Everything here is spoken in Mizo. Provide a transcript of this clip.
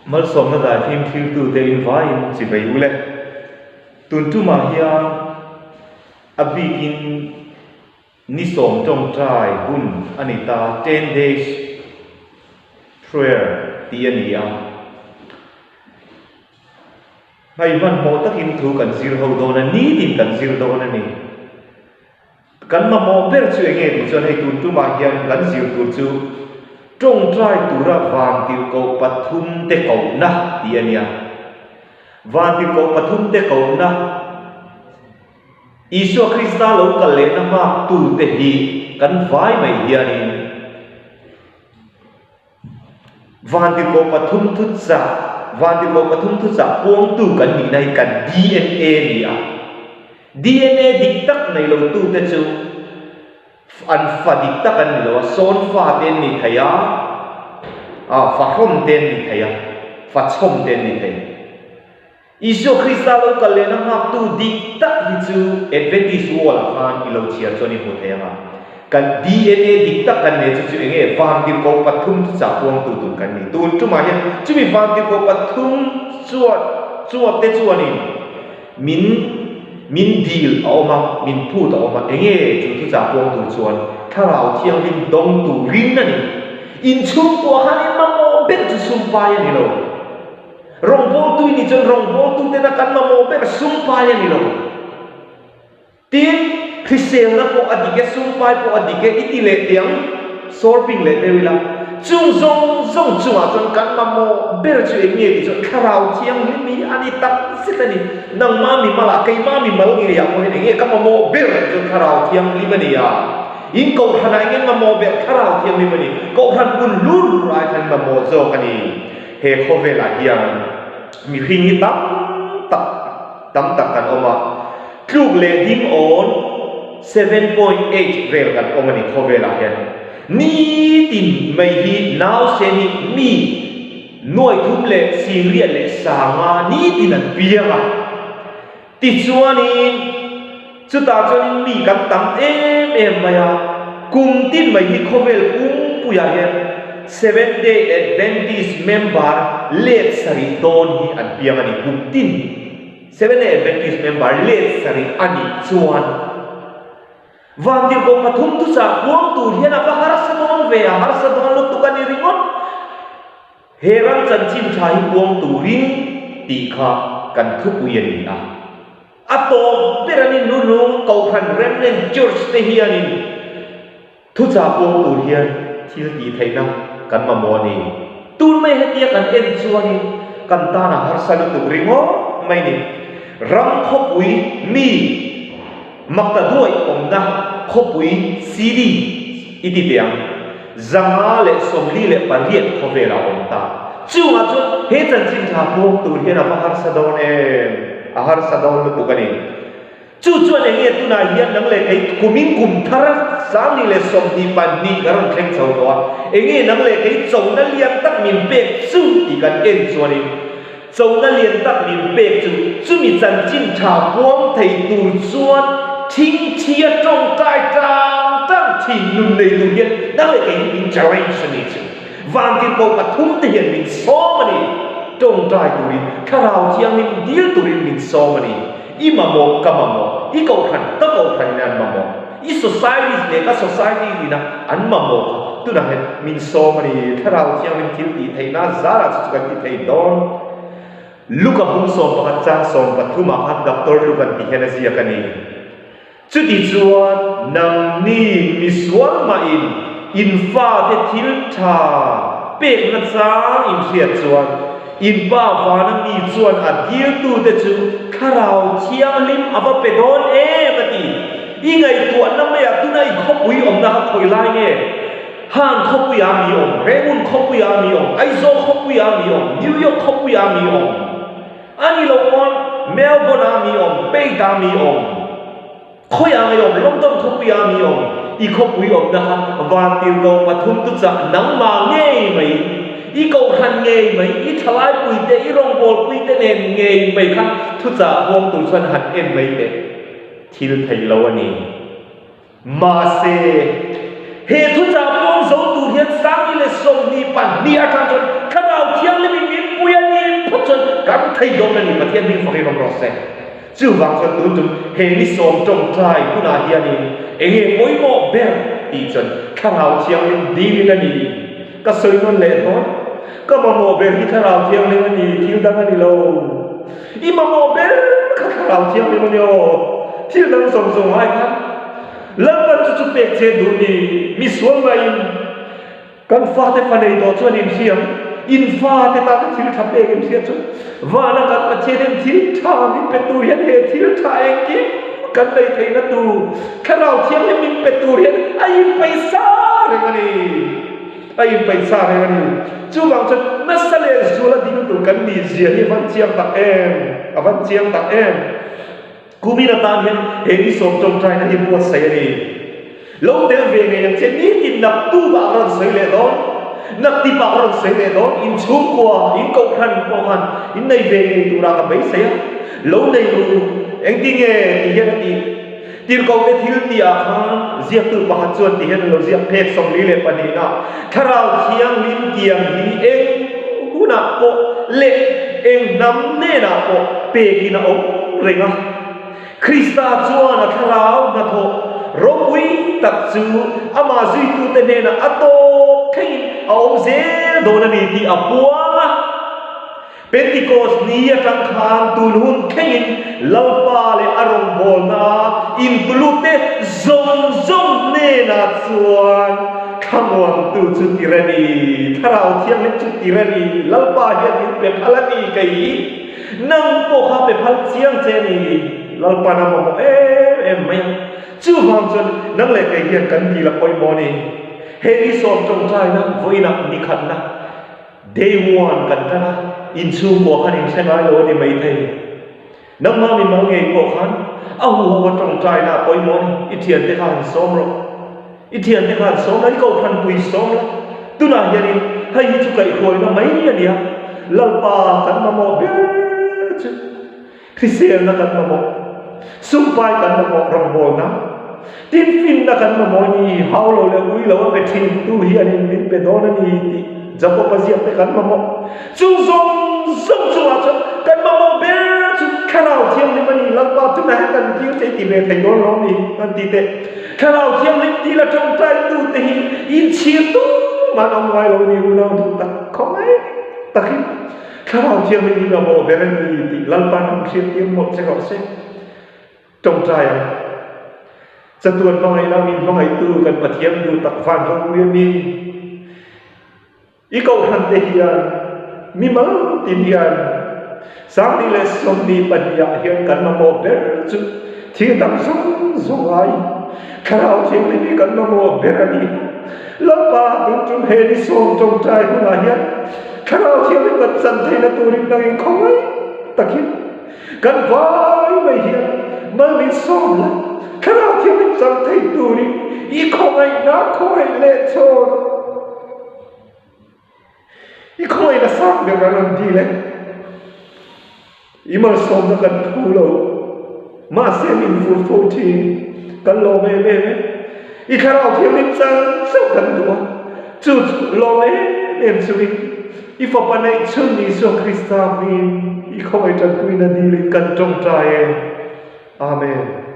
Malsawmna daifim thiltute in vaiin chivei ule. Tun tumah hian a bikin ni sawm tawngtai hun a ni ta, ten days prayer tih a ni a. Hmai hmanhmawh takin thu kan zir ho dawn a, nitin kan zir dawn a ni. Kan mamawh ber chu enge tih chuan hei tun tumah hian kan zir tur chu tawngtai tura vantirhkoh pathumte kohna tih a nia. Vantirhkoh pathumte kohna Isua Krista lo kal lehna hmaktute hi kan vai mai hianin Vantirhkoh pathum thuchah Vantirhkoh pathum thuchah puangtu kan nihna hi kan DNA a ni a. DNA dik tak nei lotute chu an fa dik tak an ni lo a, sawn fa te an ni thei a, ah fahrawm te an ni thei a, fachhawm te an ni thei. Isua Krista lo kal lehna nghaktu dik tak hi chu Adventist Wall-ah khan i lo chhiar chuan i hmu thei ang a. Kan DNA dik tak kan nei chu chu enge vantirhkoh pathum chu chah puangtu tur kan ni. Tun tumah hian chumi vantirhkoh pathum chuan chuan te chuanin min min dil a awm a, min phut a awm a. Enge chu thuchah puangtu chuan Thlarau Thianghlim dawng turin a ni. Inchhungkua khan in mamawh ber chu sumpai a ni lo. Rawngbawltu i nih chuan rawngbawltu tena kan mamawh ber sumpai a ni lo. Tin, hriselna pawh a dik e, sumpai pawh a dik e, i ti leh teh ang, sawrping leh deuh ila. Chung zawng zawng chungah chuan kan mamawh ber chu eng nge tih chuan Thlarau Thianghlim hi a ni tak zet a ni. Nangma mimalah, keima mimal ngeiah pawh hian eng nge ka mamawh ber chuan Thlarau Thianghlim a ni a. In Kohhranah eng nge mamawh ber Thlarau Thianghlim a ni. Kohhran hmun hlur hlur ai khan mamawh zawk a ni. He khawvelah hian mihring hi tam tak tam tak kan awm a, tluk leh ding awn 7.8 vel kan awm a ni khawvelah hian. Nitin mai hi nausen hi mi nuai thum leh singriat leh sanga nitin an piang a. Tichuanin chutah chuanin mi kan tam em em mai a, kum tin mai hi khawvel pumpuiah hian Seventh Day Adventist member let sarih dawn hi an piang a ni, kum tin hi Seventh Day Adventist member let sarih a nih chuan Vantirhkoh pathum thuchah puang tur hian a va harsa dawn ve, a harsa dawn lutuk a ni ringawt. He ram chanchin tha hi puang turin tih kha kan thupui a ni a. A tawp ber an innu nung Kohhran Remnant Church te hianin thuchah puang tur hian thil tih theihna kan mamawh a ni. Tun mai hetia kan en chuanin kan tan a harsa lutuk ringawt mai ni. Ram khawpui mi Makta duai awmna khawpui CD i ti teh ang. 548 khawvelah a awm ta. Chungah chuan he chanchin tha puang tur hian a va harsa dawn em? A harsa dawn lutuk a ni. Chu chuan eng nge tunah hian nang leh kei kumin kum thar 2022 ka rawn thleng chho tawh a, eng nge nang leh kei chona lian tak min pek chu tih kan en chuanin Chona lian tak min pek chu chumi chanchin tha puang thei tur chuan thingthia tawngtai tang tang thin nun nei tur hian nang leh kei hi min challenge a ni chu. Vantirhkoh pathum te hian min sawm a ni. Tawngtai turin, Thlarau Thianghlim dil turin min sawm a ni. I mamawh ka mamawh, i kohhran ka kohhran in an mamawh, i societies leh ka society ina an mamawh kha tunah hian min sawm a ni. Thlarau Thianghlim thil tih theihna zarah chu chu kan ti thei dawn. Luka bung 11 chang 13 ah khan Doctor Lukan ti hian a ziak a ni. Chuti chuan nangni misual mahin in fate thil tha pekna chang in hriat chuan in Pa vana mi chuan a diltute chu Thlarau Thianghlim a va pe dawn em a ti. I ngaihtuahna maiah tuna i khawpui awmna kha khawi lai nge? Han khawpuia mi awm, Rangoon khawpuia mi awm, Aizawl khawpuia mi awm, New York khawpuia mi awm. A ni lo pawn Melbourne ah mi awm, Perth ah mi awm, khawiah ngei awm, London khawpui ah mi awm, i khawpui awmna kha vantirhkoh pathum tu chah nangmah ngei mai, i kohhran ngei mai, i thalai te, i rawngbawlpui te nen ngei mai kha thuchah huam tur chuan han en mai teh. Thil theih lo a ni. Mahse, he thuchah puang zo tur hian 2022 atang chuan Thlarau Thianghlimin min pui a ni. chuan kan thei dawn a ni, Pathian hming fakin awm rawh se. Chuvang chuan tun tum he ni sawm tawngtai hunah hianin enge pawimawh ber tih chuan Thlarau Thianghlim dilin a ni. Ka sawi nawn leh hlawn, ka mamawh ber hi Thlarau Thianghlim a ni, thil dang a ni lo. I mamawh ber kha Thlarau Thianghlim a ni aw, thil dang zawng zawng ai khan Lalpan chu chu pek che duh ni, misual maiin. Kan fate fa nei tawh chuan inhriam, in fate tana thil tha pek inhriat chu vana kan Pathian hian thil tha min pe tur hian he thil tha engkim kan nei theihna tur Thlarau Thianghlim min pe tur hian a inpeisa reng a ni. A inpeisa reng a ni. Chuvang chuan nasa leh zuala ding tur kan nih zia hi a van chiang tak em? A van chiang tak em? Kumin atan hian he ni sawm tawngtaina hi buatsaih a ni. Lo tel ve ngei ang che, nitin naktuk ah ka rawn sawi leh dawn, naktip ah ka rawn sawi leh dawn, in chhungkua, in kohhran pawh khan in nei ve ngei turah ka beisei a, lo nei ru, engtin nge ti hian a tih? Tirhkohte thil tih ah khan ziaktu pakhat chuan ti hian a lo ziak phek 42 na, Thlarau Thianghlim tiang hi eng hunah pawh leh eng hnam hnenah pawh pekin a awm reng a. Krista chuan a thlarau hnathawh ropui tak chu amah zuitute hnenah a tawp thlengin a awm zel dawn a ni tih a puang a. Pentikos ni atang khan tun hun thlengin Lalpa leh a rawngbawlna intulutte zawng zawng hnenah chuan thlamuantu chu tir a ni, Thlarau Thianghlim chu tir a ni, Lalpa hian min pe phal a ni kei hi, nang pawh kha pe phal chiang che a ni, Lalpa'n a mamawh em em mai a. Chuvang chuan nang leh kei hian kan dil a pawimawh a ni. He ni sawm tawngtaina vawiinah nikhatna. Day one kan tan a, inchhungkua khan inhre ngai lo a ni maithei. Nangmah mimal ngei pawh khan a huho a tawngtaina a pawimawh a ni. I thiante kha han sawm rawh. I thiante kha han sawm la, i kohhran pui sawm la. Tunah hianin hei hi chu kaihhruaina mai a nia, Lalpa kan mamawh ber chu. Hriselna kan mamawh, sumpai kan mamawh rawngbawlna, tin finna kan mamawh a ni, hau lo leh ui lo a pe thin tu hianin min pe dawn a ni tih Jakob-a ziak te kan mamawh. Chung zawng zawng chungah chuan kan mamawh ber chu Thlarau Thianghlim a ni, Lalpa tunah hian kan kir che i ti ve thei dawn lo a ni kan ti teh. Thlarau Thianghlim tila tawngtai tute hi inchhir tum an awm ngai lo a ni, unau duh tak khawngaih takin. Thlarau Thianghlim hi mamawh ber a ni tih Lalpa'n an hriattir mawlh che rawh se. Tawngtai ang. Chatuan hmangaihna min hmangaihtu kan Pathian duh tak van ropui a mi. I kohhran te hian mimal tin hian 2022 ah hian kan mamawh ber chu thil dang zawng zawng ai Thlarau Thianghlim hi kan mamawh ber a ni. Lalpa tun tum he ni sawm tawngtai hunah hian Thlarau Thianghlim kan chan theihna turin nangin khawngaih takin kan vai mai hian mal min sawm la, Thlarau Thianghlim chan thei turin i khawngaihna khawngaih leh chhawn i khawngaihna sang ber a rawn dil e. I malsawmna kan phu lo, mahse min vur fo thin, kan lawm em em e. I Thlarau Thianghlim chang chauh kan duh a, chu chu lawm em em chungin i Fapa neih chhun Isua Krista hmingin i khawngaih tanpuina dilin kan tawngtai e. Amen.